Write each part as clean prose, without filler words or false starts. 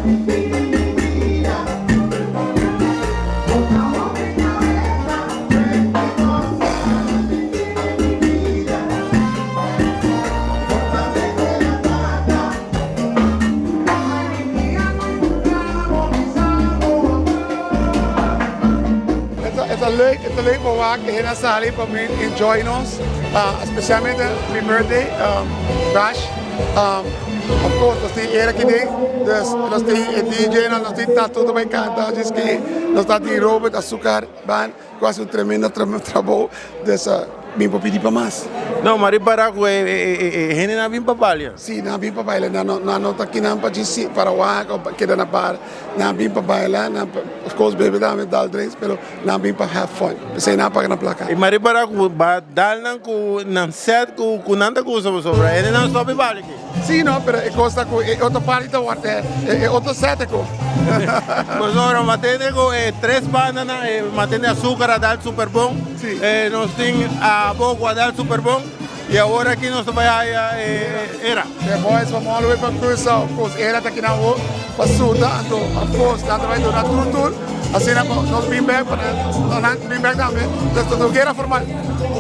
E ta leuk, e ta leuk pa wak e hende a sali pa mi enjoy nos, specialmente mi birthday bash. Of course nos tin era aki den, dus nos tin e DJ nan, nos tin Tato ta bai canta, djis ki nos ta tin Robert Azucar band cu haci un tremendo trabou, dus mi por pidi pa mas. No, ma ripara cu e hendenan a bin pa balia. Si, nan a bin pa baila, nan no ta kinan pa djis para wak of keda na bar, nan a bin pa baila, nan of course bebe tambe dal drinks, pero nan a bin pa have fun, p'esei nan a paga nan plaka. I ma ripara cu ba dal nan cu nan set cu nan ta gusta pasobra hendenan stop e balia aki. Si no, pero e cos ta cu e otro party ta worde e otro set cu. Pasobra ma tende cu e tres bandanan e ma tende Azucar a dal super bon, nos tin Abo cu a dal super bon y awor aki nos ta bay haya e Era. The boys from all the way from Curaçao, of course Era ta kinan awor pa surta anto of course nan ta bay duna tur tur asina cu nos bin bek pa nan bin bek tambe, dus ta tur guera formal.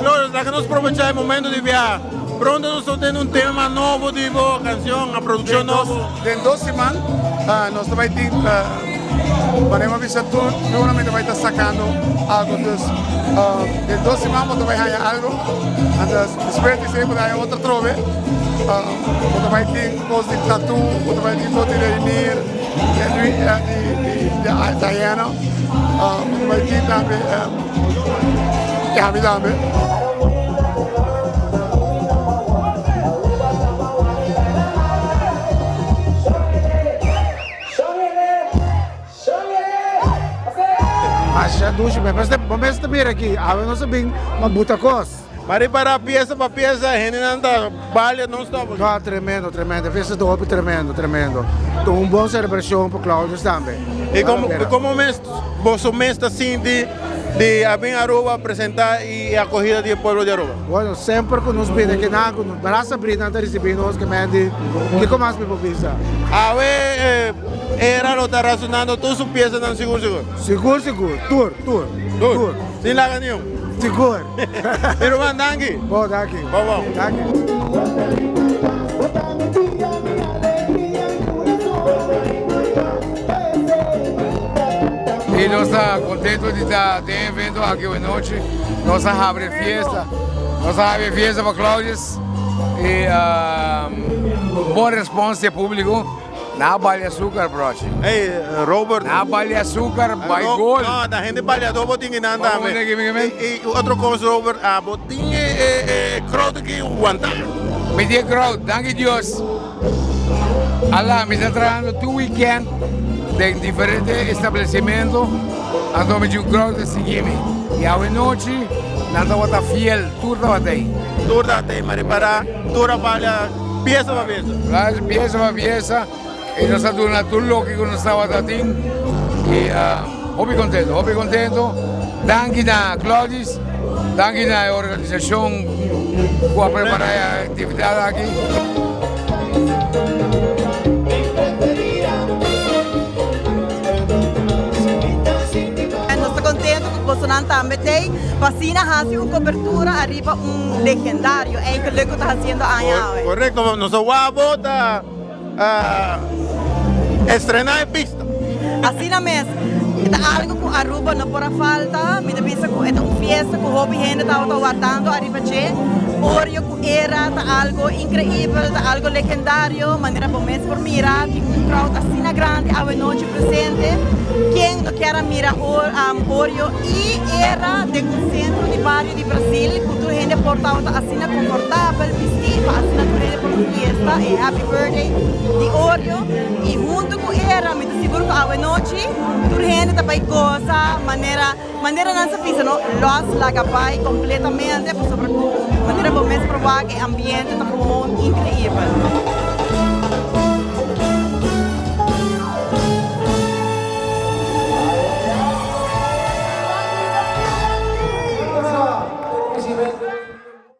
Lawrence, laga nos probecha e momento di biaha. Pronto nos ta tene un tema nobo di bo cancion, a produccion nobo. Den dos siman nos ta bay tin, manera mi a bisa tur luna mi ta bay ta sacando algo, dus den dos siman bo ta bay haya algo, anto despues di esey bo ta haya otro atrobe, bo ta bay tin cos di Tattoo, bo ta bay tin cos di Reinier, di Diana, bo ta bay tin tambe Gaby tambe. Masha dushi bo mes ta mira aki awe nos a bin pa buta kos. Ma ripara piesa pa piesa hendenan ta balia non stop aki. No tremendo tremendo e fiesta ta hopi tremendo tremendo ta un bon celebracion pa Claudius tambe. Y como mes boso mes ta sinti di a bin Aruba presenta y e acogida di e pueblo di Aruba? Bueno semper cu nos bini akinan cu nos brasa abri nan ta ricibi nos ke men di kico mas mi por bisa. Awe era lo ta razonando tur su piesanan sigur sigur? Sigur sigur tur tur tur sin laga niun. Sigur. Mi ruman danki. Bo danki. Bo bon. Danki. Y nos ta contento di ta den evento aki hoy nochi. Nos a habri fiesta. Nos a habri fiesta pa Claudius y bon response di e publico. Na bali azúcar brochi. Ey, Robert. Na bali azúcar, bai gol. No, ta hende baliador bo tin kinan tambe. Y otro cos Robert, abo tin e crowd aki wanta. Mi tin e crowd, danki Dios. Ala, mi ta trahando tur weekend den diferente establecimento, anto mi tin un crowd ta sigui mi. Y awe nochi nan tabata fiel, tur tabata ey. Tur tabata ey, ma ripara, tur a balia. Pieza pa pieza. Claro, pieza pa pieza. Y nos a duna tur loke cu nos tabata tin. Y hopi contento, hopi contento. Danki na Claudis, danki na e organisacion cu a prepara e actividad aki. Nos ta contento cu bosonan tambe t'ey pa asina haci un cobertura ariba un legendario eigenlijk cu ta haciendo aña awe. Correcto, nos a wak bo ta estrena e pista. Asina mes, e ta algo cu Aruba no por a falta, mi ta bisa cu e ta un fiesta cu hopi hende tabata wardando ariba dje, Oreo cu Era ta algo increibel, ta algo legendario, manera bo mes por mira tin un crowd asina grandi awe nochi presente, ken no kier a mira Oreo y Era den un centro di bario di Brasil cu tur hende por tabata asina confortabel bisti pa asina tur hende por fiesta e happy birthday di Oreo y hunto cu Era mi ta sigur cu awe nochi tur hende ta bay goza manera manera nan sa bisa no los laga bay completamente pasobra cu manera bo mes por wak e ambiente ta gewoon increibel.